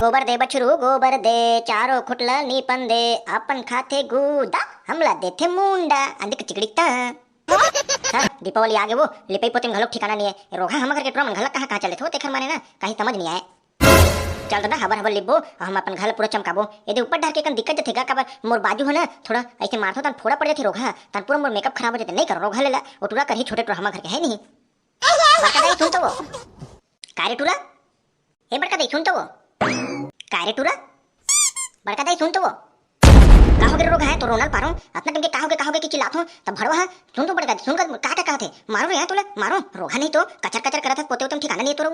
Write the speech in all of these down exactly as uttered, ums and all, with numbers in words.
गोबर दे बछरू, गोबर दे, चारों खुटला नीपन दे, अपन खाथे गूदा, हमला देथे मुंडा, अंदिक चिकड़िकता। हाँ, दीपावली आगे वो, लिपई पोते में घलोक ठिकाना नहीं है। रोगहा हमर घर के टुरा मन घलक कहाँ कहाँ चले थो, तेखर माने ना, कहीं समझ नहीं आए। चल तो ना, हबर हबर लिपबो, अउ हम अपन घर पूरा चमकाबो। एदे ऊपर डहर के कन दिक्कत जथे गा, काबर मोर बाजू हो ना, थोड़ा ऐसे मारथो तन फोड़ा पड़ जाथे रोगहा, तन पूरा मोर मेकअप खराब हो जाथे। नहीं करो रोगहा लेला, वो टुरा करही छोटे टुरा हमर घर के है नहीं। बड़का दाई सुन तो वो। का रे टुरा? हे बड़का दाई सुन तो वो। का रे टुरा? बड़का दाई सुन तो वो। का हो गे रे रोगहा, तो रोनल पारो, अतना दिन के का हो गे, का हो गे कि चिल्लात हो, तब भड़वा है, सुन तो बड़का दाई, सुन कर का का कहत हे, मारो रे यहाँ तोला, मारो, रोगहा नहीं तो कचर कचर करत है, पोते उतम ठिकाना नहीं है तोरो।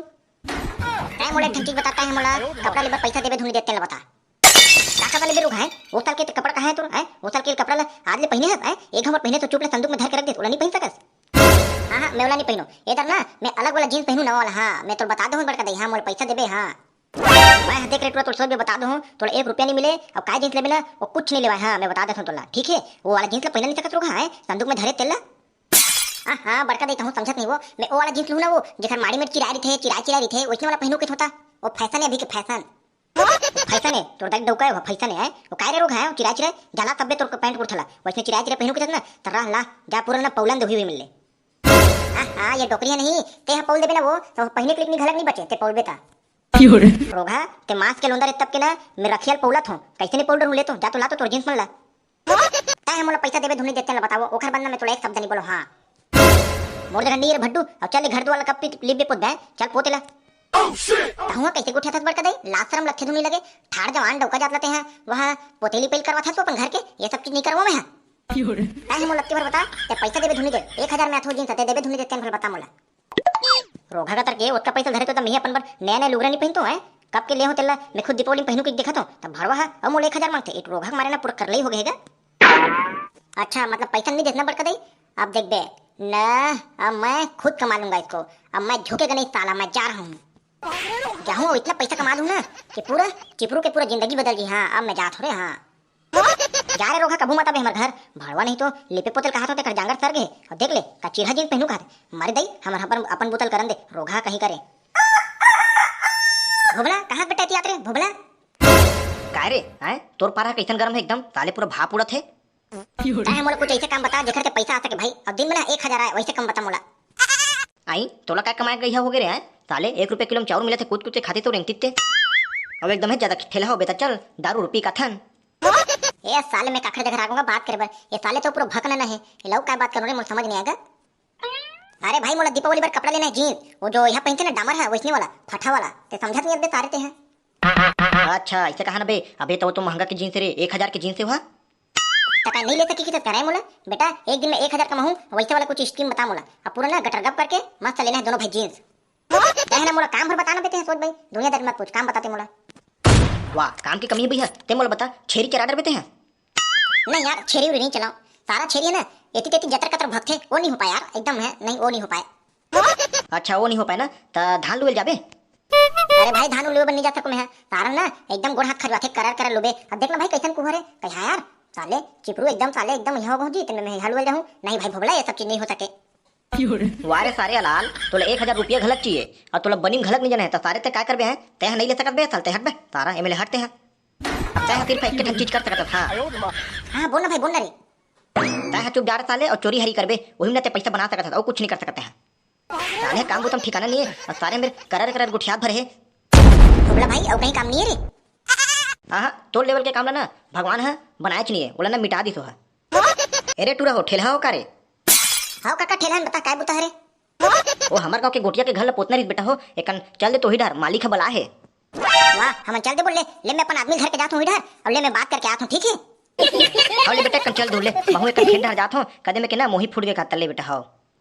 तैं मोला एक ठन चीज बता, तैं मोला कपड़ा लेबर पैसा देबे धुन नइ देते ला बता। का कपड़ा लेबे रोगहा है? वो साल के कपड़ा कहाँ है तोर, हैं? वो साल के कपड़ा ला आज ले पहिने हस, हैं? एक हमर पहिने तो चुप ले संदूक में धर के रख दे, ओला नहीं पहिन सकस। हाँ, हाँ, मैं ओला नहीं पहिनो। ए दर ना, मैं अलग वाला जींस पहिनू, नवा वाला, हाँ, मैं तोला बता दूँ बड़का दाई, हाँ, मोला पैसा देबे, हाँ। मैं देख रे टुरा तोला सोच बता दूँ, तोला एक रुपया नहीं मिले, अब काय जींस लेबे ना, वो कुछ नहीं लेवाय, हाँ, मैं बता देता हूँ तोला, ठीक है? वो वाला जींस ला पहिना नहीं सकत रोगहा, हैं? संदूक में धरे तेला। हाँ, हाँ, बड़का दाई, कहूँ समझत नहीं वो, मैं वो वाला जींस लूँ ना वो, जेकर माड़ी मेट चिराय रहिथे, चिराय चिराय रहिथे, वैसने वाला पहिनू के होता, वो फैशन है अभी के फैशन। फैशन है, तोर दाई डौका है, वो फैशन है, हैं? वो काय रे रोगहा है, वो चिराय चिराय, जाला तब्बे तोर पैंट कुर्ता ला, वैसने चिराय चिराय पहिनू के ना, त रह ला, जा पूरा ना पौलन दुही हुई मिल ले। हाँ, हाँ, ये डोकरी है नहीं, ते हा पौल देबे ना वो, तो पहिने के लिए घलक नहीं बचे, ते पौलबे ता। रोगहा, ते मांस के लोंदा रे तब के ना, मैं रखियल पौलत हूँ, कैसे नहीं पौल रहूँ ले तो, जा तो ला तो तोर जींस मन ला। तैं ह मोला पैसा देबे धुन नइ देते ला बतावो, ओखर बदला में तोला एक शब्द नहीं बोलो, हाँ। मोर जगह नहीं रे भड्डू, अब चल घर दुआर ला कब पी-, लिपबे पोतबे, चल पोते ला। तहुआ कैसे गोठियाथस बड़का दाई, लाज शरम लगथे धुन नइ लगे, ठाड़ जवान डौका जात ला ते हैं, वह पोते लिपई ल करवाथस अपन घर के, ये सब चीज नहीं करवो मैं, हाँ। तैं ह मोला अत्ती भर बता, ते पैसा देबे धुन नइ दे, एक हजार में आथो जींस ते देबे धुन नइ दे, तेन भर बता मोला। रोगहा कतर के ओतका पैसा धरे तो त मेंही अपन बर नया नया लुगरा नहीं पहिनतो, हैं? कब के ले हो तेला, मैं खुद दीपावली में पहिनू के देखत हूँ, तब भड़वा हा, अब मोला एक हजार मांगथे, एक रोगहा के मारे ना पूरा करलई हो गए गा। अच्छा, मतलब पैसा नहीं देतना बड़का दाई? अब देख बे, न, अब मैं खुद कमा लूंगा इसको, अब मैं झुकेगा नहीं साला, मैं जा रहा हूँ। जाहूँ, इतना पैसा कमा लूँ ना कि पूरा चिपरू के पूरा जिंदगी बदल जी। हाँ, अब मैं जात हो रे, हाँ। जा रे रोगहा, कभू मत आबे हमर घर, भड़वा नहीं तो लिपे पोतल कहात हो तेकर जांगर सर गे। और देख ले, का चिरहा जींस पहनू कहत। मारी दई, हमर अपन, अपन बुतल करन दे, रोगहा कहीं करे। भोभला, कहाँ बेटा एतियात रे, भोभला? काय रे, हैं? तोर पारा कैसन गरम है एकदम, साले पूरा भाप उड़त है। तैं मोला कुछ ऐसे काम बता, जेकर से पैसा आ सके भाई। अब दिन में ना एक हजार आए, वैसे काम बता मोला। आई, तोला काय कमाए गई हो गे रे, हैं? साले, एक रुपया किलो में चाउर मिलत हे, कुछ कुछ खाते तो रेंगती ते। अब एकदम है ज्यादा ठेला हो बेटा, चल, दारू रुपी का थन। ए साले, मैं काखर जगह राखूंगा बात करे बर। ये साले तो पूरा भकना ना है। ये लऊ काय बात करूं रे, मोला समझ नहीं आएगा। अरे भाई, मोला दीपावली बर कपड़ा लेना है, जींस। वो जो यहाँ पहनते ना, डामर है, वैसने वाला, फटा वाला। ते समझत नहीं अबे सारे ते हैं। अच्छा, ऐसे कहा ना बे, अबे तो, वो तो महंगा के जींस है रे, एक हजार के जींस है वह। त का नहीं ले सकी कि तो करे मोला? बेटा, एक दिन में एक हजार कमाहूं, वैसे वाला कुछ स्कीम बता मोला। अब पूरा ना गटर गप करके मस्त लेना है दोनों भाई जींस। तैं ना मोला काम भर बताना बेते हैं, सोच भाई, दुनियादारी मत पूछ, काम बताते मोला। वाह, काम की कमी है भैया, ते मोला बता, छेरी चरा डर बेते हैं। नहीं यार, छेरी उरी नहीं चलाओ, सारा छेरी है ना, एती तेती जतर कतर भगथे, वो नहीं हो पाए यार, एकदम है, नहीं, वो नहीं हो पाए। अच्छा, वो नहीं हो पाए ना, त धान लुएल जाबे? अरे भाई, धान लुए बर नहीं जा सकूं मैं, सारा ना एकदम गोड़ हाथ खजुआथे, करर करर लुबे। अब देख ना भाई, कैसन कुहर है, कहा यार, साले चिपरू एकदम, साले एकदम यहाँ हो जी, तेन मैं यहाँ लुएल जाऊँ। नहीं भाई भोभला, ये सब चीज नहीं हो सके। वाह रे सारे अलाल, तोला एक हजार रुपया घलक चाहिए और तोला बनिम घलक नहीं जाना है, तो सारे ते काय करबे हैं? ते ह नहीं ले सकत बे, साल ते हट बे, सारा एमएलए हट ते ह। अब ते ह सिर्फ एक ठन चीज कर सकत ह, हाँ। हाँ, बोल ना भाई, बोल ना रे। ते ह चुप जा रे साले, और चोरी हरी करबे, वही में ते पैसा बना सकत ह, और कुछ नहीं कर सकत ह। साले काम बुतम ठिकाना नहीं है, और सारे मेरे करर करर गुठियात भरे है। भोभला भाई, और कहीं काम नहीं है रे? हाँ, हाँ, तोर लेवल के काम ला ना भगवान ह बनाएच नहीं है, ओला ना मिटा दिस ह। अरे टूरा हो, ठेलहा हो का रे? हाँ काका, ठेलहा बता, काय बुता हरे? ओ, हमर गांव के गोटिया के घर ला पोतना रिस बेटा हो, एकन चल दे तो ही डर, मालिक ह बला है। वाह, हमन चल दे बोल ले, ले मैं अपन आदमी घर के जात हूँ ही डर, और ले मैं बात करके आत हूँ, ठीक है? हाँ ले बेटा, एकन चल दूर ले, महू एकन खेत डर जात हूँ, कदे में के ना मोही फूट गए का तल्ले बेटा हो।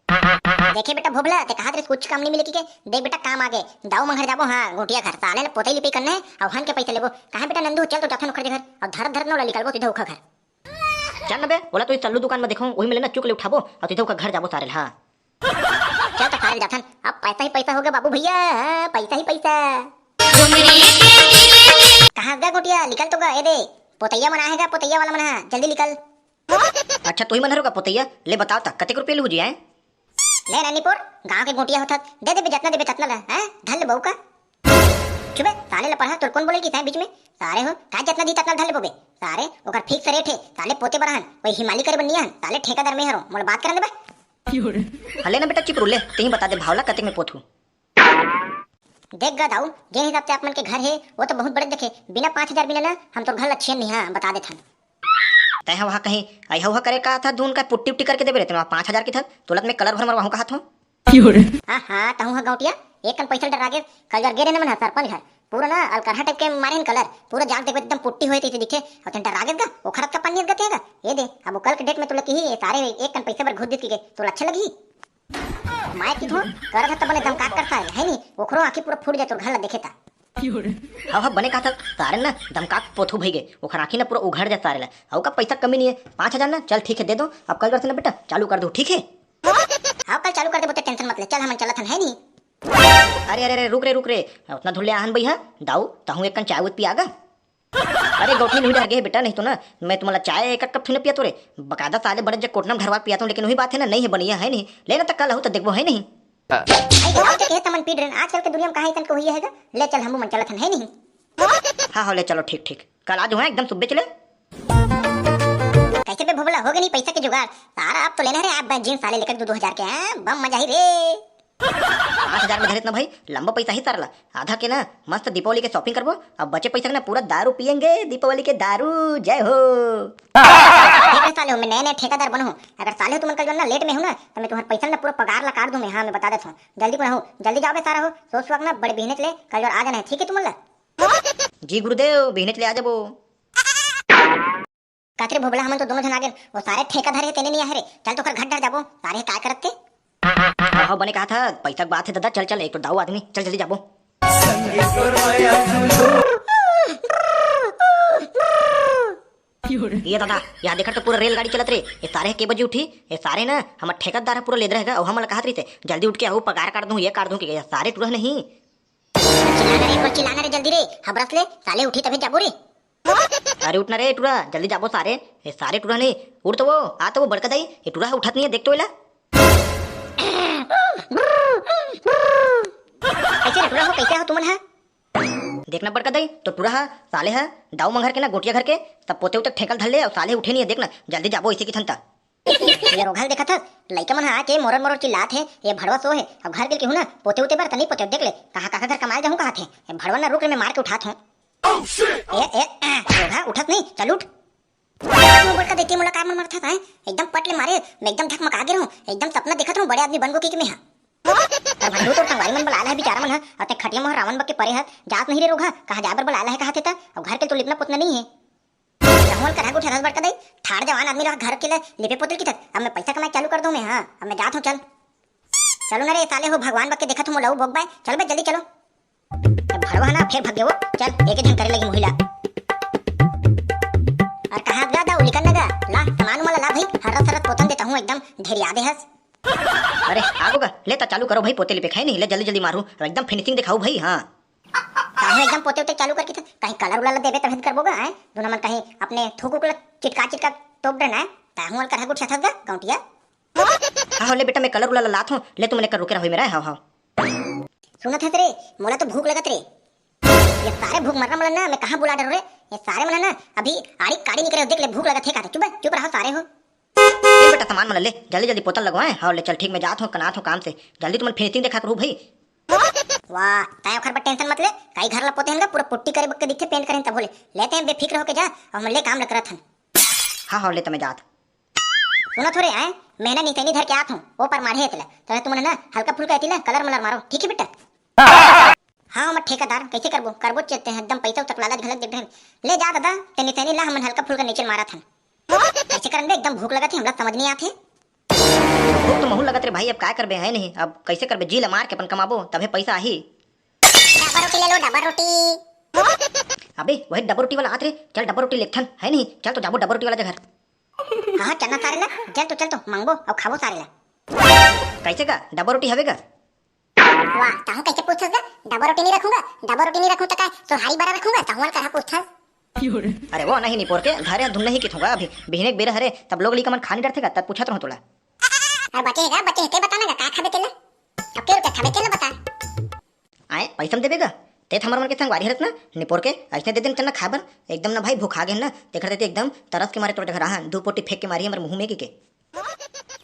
देखे बेटा भोभला, ते कहा तेरे कुछ काम नहीं मिले की के? देख बेटा काम आगे, दाऊ मंगर जाबो, हाँ, गोटिया घर, साले ने पोतई लिपई करने है, और हन के पैसे लेबो। कहा बेटा नंदू, चल तो जाथन ओखर घर, और धरत धरत नोला निकलबो सीधा ओखर घर। चल न बे, ओला तो इस सल्लू दुकान में देखो, वही में लेना चुक ले उठाबो, और सीधा ओखर घर जाबो सारे, हाँ। चल तो सारे जाथन, अब पैसा ही पैसा होगा बाबू भैया, हाँ, पैसा ही पैसा। कहाँ गा गोटिया, निकल तो गा, ए दे, पोतैया मन आहे गा, पोतैया वाला मन है, जल्दी निकल। अच्छा, तोही मन हरो का पोतैया? ले बताओ ता, कतेक रुपया लूहू जी, हैं? ले ननीपुर, गांव के गोटिया होथस, दे देबे जतना देबे ततना ला, हैं? धर ले बहू का। चुप बे, साले ला पढ़ा, तोर कोन बोले कि साले बीच में? सारे हो, का जतना दी ततना धर लेबो बे। सारे, ओकर फिक्स रेट हे, साले पोते बर हन, कोई हिमाली करे बर नी हन, साले ठेकेदार में हरो, मोला बात करन दे बे। हले ना बेटा, चुप रू ले, तेही बता दे भाव ला कतेक में पोथू। देख गा दाऊ, जे हिसाब से आप मन के घर हे, वो तो बहुत बड़े देखे, बिना पाँच हजार बिना ना, हम तोर घर ला छेन नहीं, हाँ, बता देथन। तैं ह वहाँ कहीं अइहा उहा करे का था, धुन का पुट्टी उट्टी करके देबे रे, तेन पाँच हजार की था, तोला त मैं कलर भर मरवाहूँ कहा था। हाँ, हाँ, तहूँ ह गौटिया, एक कन पैसा डरा गे, कल जर गे रहे ना मन ह सरपंच घर, पूरा ना अलकरहा टाइप के मारे हन कलर, पूरा जाग देखबे एकदम पुट्टी होए तइसे दिखे, अउ तेन डरा गेस गा, ओखर अतका पानी अस गा तें गा, ये दे, अब वो कल के डेट में तोला किही, ये सारे एक कन पैसा बर घूस दिस के, तोला अच्छा लगही? माय की धुन, करत ह त बने धमकात कर सारे, है नी, ओखरो आँखी पूरा फूट जाए तोर घर ला देखे ता। हव, हव, बने कहा था, सारे ना धमकात पोथू भई गे, ओखर आँखी ना पूरा उघड़ जाए सारे ला, अउ का पैसा कमी नहीं है, पाँच हजार ना, चल ठीक है, दे दो, अब कल कर से ना बेटा, चालू कर दो, ठीक है? हाँ, कल चालू कर देबो, ते टेंशन मत ले, चल हमन चलत हन, है नी? अरे, अरे, अरे, रुक रे, रुक रे, उतना धुल्ले आहन बइहा, दाऊ, तहूँ एक कन चाय उत पिया गा। अरे, गौठी नहीं डर गए बेटा, नहीं तो ना, मैं तुम्हारा चाय एक कप थोड़ी ना पिया तो रे, बकायदा साले बड़े जग कोटना में ढरवा पिया था, लेकिन वही बात है ना, नहीं है बनिया, है नहीं, लेना तो कल हो तो देखबो, है नहीं? आई गाँव के तमन पीट रहे, आजकल के दुनिया में कहाँ इतन को हुई है गा? ले चल, हमू मन चलत हन, है नहीं? हाँ, हाँ, ले चलो, ठीक, ठीक, कल आ जाओ, हाँ, एकदम सुबह चले। कैसे बे भोबला, हो गए नहीं पैसा के जुगाड़? सारा आप तो लेना रे, आप जिन साले लेकर दो दो हजार के, हैं? बम मजा ही रे। पाँच हजार में धरे इतना भाई, लंबा पैसा ही सारला। आधा के ना मस्त दीपावली के शॉपिंग करबो, अब बचे पैसा के ना पूरा दारू पियेंगे, दीपावली के दारू। जय हो। देख रे साले हो, मैं नया नया ठेकेदार बनो हूँ, अगर साले हो तुमन कल जो ना लेट में हो ना, तो मैं तुम्हारे पैसा ना पूरा पगार ला काट दूँ मैं। हाँ, मैं बता देता हूँ, जल्दी को ना हो, जल्दी जाओ बे सारा हो, सोच सुहाग ना बड़े बिहने चले, कल जो आ जाना है, ठीक है तुमन ला? जी गुरुदेव, बिहने चले आ जाबो। काकरे भोबला, हमन तो दोनों झन आ गेन, वो सारे ठेका धरे हे, तेने नहीं आहे रे। चल तो ओकर घर डर जाबो, सारे हे काय करत ते। हाँ, हाँ, बने कहा था, पैसा के बात है दादा, चल, चल, एक तो दाऊ आदमी, चल जल्दी जाबो। ये दादा, यहाँ देखा तो पूरा रेलगाड़ी चलत रे। ये सारे के बजे उठी, ये सारे ना हमर ठेकेदार ह पूरा लेद रहेगा, और हमन ला कहत रहिसे, जल्दी उठ के आऊ, पगार काट दूँ, ये काट दूँ, कि ये सारे टुरा नहीं। चिल्लाना रे, एक बार चिल्लाना रे, जल्दी रे, हबरस ले, साले उठी तभे जाबो रे। अरे उठ ना रे टुरा, जल्दी जाबो सारे। ए सारे टुरा नहीं, उठ तो वो, आ तो वो बड़का दाई, ये टुरा ह उठत नहीं है, देख तो एला। कैसे रे टुरा हो, कैसे हो तुमन ह? देखना बड़का दाई, तो टुरा ह, साले ह, दाऊ मंगर के ना गोटिया घर के, सब पोते उते ठेकल धर ले, और साले उठे नहीं है, देखना, जल्दी जाबो इसे की थन ता। ये रोघा ल देखत हस, लइका मन ह आके मोरर मोरर चिल्लात हे, ये भड़वा सो हे। अब घर गेल केहू ना, पोते उते बर त नहीं पोते, देख ले, कहाँ काका घर कमाए जाहूँ कहत हे। ये भड़वा ना रुक रे, मैं मार के उठात हूँ। ए, ए, ए, रोघा, उठत नहीं, चल उठ। मुँह बड़का देती मोला का मन मरथा है, एकदम पट ले मारे, मैं एकदम धकमका गे रहूँ, एकदम सपना देखत रहूँ, बड़े आदमी बन गो की, कि मैं हा। और भंडू तोर संगवारी मन बला ले हे बेचारा मन ह, और ते खटिया मोह रावण बक के परे ह, जात नहीं रे रोघा, कहाँ जाए बर बला ले हे कहत हे त, और घर के तो लिपना पोतना नहीं है। कहूँ ल करहा गुठा रस बड़का दाई, ठाड़ जवान आदमी रहा घर के ले लिपे पोतल की थक। अब मैं पैसा कमाए चालू कर दूँ मैं, हाँ, अब मैं जात हूँ, चल। चलो ना रे साले हो, भगवान बक के देखत हूँ मोला, वो भोग बाय, चल बे जल्दी चलो। ए भड़वा ना फिर भग गए वो, चल, एक झन करे लगी महिला। और कहाँ गा दा, उलिकन ना गा, ला, सामान वाला ला भाई, हर रस हर रस पोतन देता हूँ, एकदम ढेरिया दे हस। अरे, आगो गा, ले ता चालू करो भाई, पोते लिपे खाए नहीं, ले जल्दी जल्दी मारू, एकदम फिनिशिंग दिखाऊ भाई, हाँ। ताहू एकदम पोते उते चालू करके था, कहीं कलर उलर ला देबे तभे करबो गा, हैं? दुनो मन कहीं अपने थूक उक ला चिटका चिटका तोप डरना है, ताहू अलकर हगुट छथस गा, गौंटिया। हाँ, हो ले बेटा, मैं कलर उलर ला लात हूँ, ले तुमन एक रुके रहो मेरा, हाँ, हाँ। सुनत हस रे, मोला तो भूख लगत रे। ये सारे भूख मरना मला ना, मैं कहाँ बुला डरो रे? ये सारे मन ना, अभी आड़ी काड़ी निकले हो, देख ले, भूख लगत है का? चुप, चुप रहो सारे हो। ए बेटा, सामान मन ले, जल्दी जल्दी पोतल लगवाए। हाँ, ले चल, ठीक, मैं जात हूँ, कनात हूँ काम से। जल्दी तुमन फिनिशिंग देखा करू भाई। वाह, तैं ओखर बर टेंशन मत ले, कई घर ला पोते हन गा, पूरा पुट्टी करे बक्के दिखथे, पेंट करे तब होले। ले तैं बेफिक्र होके जा, और हमन ले काम ल करत हन। हाँ, हाँ, ले त मैं जात। सुनत हो रे, आए, मैं ना निसैनी धर के आत हूँ, ओ पर माढ़े एतला, तो तुमन ना हल्का फुल्का एतिला कलर मलर मारो, ठीक है बेटा? हाँ, हमर ठेकेदार, कैसे करबो? करबो चेते हैं, एकदम पैसा उतक लालच घलक देख ढंग। ले जा दादा, ते निसैनी ला, हमन हल्का फुल्का नीचे मारत हन। कैसे करन बे? एकदम भूख लगत है, हमला समझ नहीं आत है। भूख तो महू लगत रे भाई, अब काय करबे, है नहीं? अब कैसे करबे? जी ला मार के अपन कमाबो, तभे पैसा आही। डब्बा रोटी ले लो, डब्बा रोटी। अबे, वही डब्बा रोटी वाला आत रे, चल डब्बा रोटी लेथन, है नहीं? चल तो जाबो डब्बा रोटी वाला जगह। हाँ, हाँ, चलना सारे ला, चल तो, चल तो, मांगबो, अब खाबो सारे ला। कैसे का? डब्बा रोटी हवे का? वाह, ताहू कैसे पूछथस गा? डबा रोटी नहीं रखूंगा, डबा रोटी नहीं रखूं तो का सोहारी बरा रखूंगा, ताहू वाला कहा पूछथस? अरे वो नहीं, निपोर के धरे धुन नहीं की थूंगा अभी, बिहने के बेरा हरे, तब लोग लइका मन खा नहीं डरथे का, तब पूछत रहूं तोला। अरे बचे हे गा, बचे हे, ते बता ना गा, का खाबे तेला? अब के रुपया खाबे तेला बता। आए, पैसा में देबे गा? ते त हमर मन के संगवारी हरस ना, निपोर के, अइसने दे देन चल ना खाए बर। एकदम ना भाई भुखा गेन ना, तेखर सेती एकदम तरस के मारे तोर जघा राहन, दू पोटी फेंक के मारी हमर मुंह में के।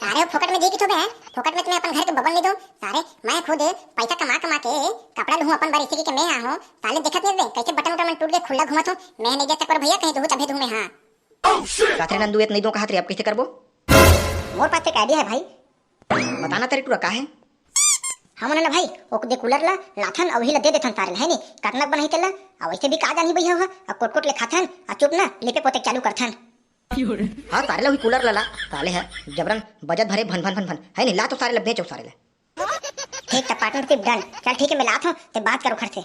सारे हो फोकट में दे के थोबे हैं, फोकट में तुम्हें अपन घर के बबल नहीं दो। सारे मैं खुद पैसा कमा कमा के कपड़ा लूहूं अपन बर, इसी के मैं आ हूं। साले देखत नहीं रे, कैसे बटन उटन मन टूट के खुल्ला घूमत हूं। मैं नहीं दे तक पर भैया कहीं दू तभे धूमे हाँ। काथरे नंदू, ये तो नहीं दो कहत रे, अब कैसे करबो? मोर पास एक आइडिया है भाई। बताना तेरे टूरा का है? हमन ना भाई, ओकदे कूलर ला लाथन अउ वही ला दे देथन सारे ला, है नी? कटनक बनाही तेला, अउ वैसे भी का जानी भैया हुआ, अब कोट कोट ले खाथन, आ चुप ना, लेपे पोते चालू करथन। हाँ, सारे ला वही कूलर ला ला, साले है, जबरन बजत भरे भन भन भन भन, है नी? ला तो सारे ला बेचो सारे ला। ठीक त पार्टनरशिप डन। चल ठीक है, मैं लात हूँ, ते बात करो खर से।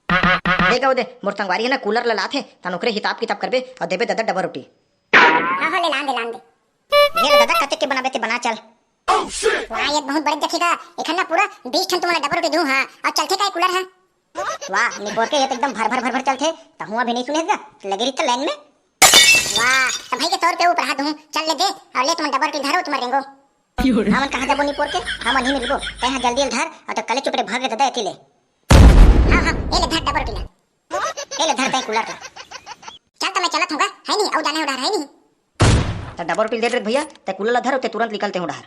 देखा वो दे, मोर संगवारी है ना, कूलर ला लात है, तन ओकरे हिसाब किताब करबे अउ देबे दादा डबल रोटी। हाँ, हाँ, ले लान दे, लान दे। ये ले दादा, कतेक के बनाबे ते बना चल। वाह, ये बहुत बड़े जखेगा। एखन ना पूरा बीस ठन तुमन ला डबल रोटी दूं, हाँ। अउ चलथे का ये कूलर, हाँ? वाह, निपोर के ये तो एकदम भर भर भर भर चलथे। तहूँ अभी नहीं सुने गा, लगे रही तो लाइन में। वाह, तो भाई के सौ रुपये ऊपर हाथ दूं, चल ले दे, अउ ले तुमन डबल रोटी धरो, तुमन रेंगो। हमन कहाँ जाबो निपोर के, हमन ही मिलबो। तैं हा जल्दी ले धर, अउ तो कले चुप रे, भाग रे दादा, एती ले। हाँ, हाँ, ये ले धर डबल रोटी ला। ये ले धर तैं कूलर ला। चल तो मैं चलत हूँ गा, है नी, अउ जाने उधार है नी। त डबल रोटी दे दे भैया, ते कूलर ला धर, ते तुरंत निकलते हो डहर।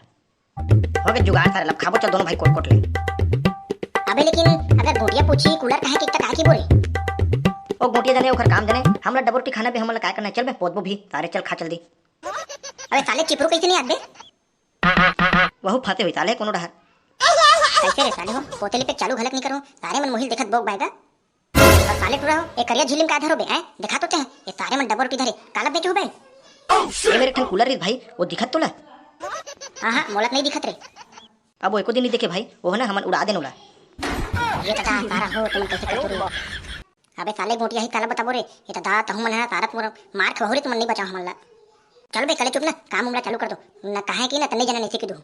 हो गए जुगाड़ सारे, लब खाबो चल दोनों भाई कोट कोट ले। अबे लेकिन अगर गोटिया पूछी कूलर कहे कि त काहे की बोले? ओ गोटिया जाने ओकर काम जाने, हमला डबल रोटी खाना भी हमला काय करना है, चल बे पोतबो भी, सारे चल खा चल दी। अबे साले चिपरू कैसे नहीं आत बे? वहू फंसे हुई साले कोनो डहर। कैसे रे साले हो, पोते ले पे चालू घलक नहीं करो, सारे मन मोहिल देखत बोक बायगा। अउ साले टूरा हो, ए करिया झिल्ली म का धरो बे, हैं? देखा तो ते, ए सारे मन डबल रोटी धरे, काला बेचो बे? ए मेरे ठन कूलर रीत भाई, वो दिखत तोला? हाँ, हाँ, मोला त नहीं दिखत रे। अब वो एको दिन नहीं देखे भाई, वो है ना, हमन उड़ा देन ओला। ये तो का सारा हो, तुमन कैसे करत हो रे? अबे साले गोटिया ही काला बताबो रे, ये तो दा तहु मन है सारा पूरा मार खवाहू रे, तुमन नहीं बचाओ हमन ला। चल बे, कले चुप ना, काम उमला चालू कर दो, न कहे कि ना तन्ने जना नहीं सीखी दू।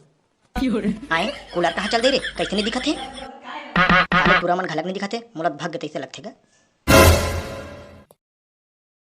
आए, कूलर कहाँ चल दे रे? कैसे नहीं दिखत हे? अरे, टूरा मन घलक नहीं दिखत हे, मोला भग तैसे लगथे गा।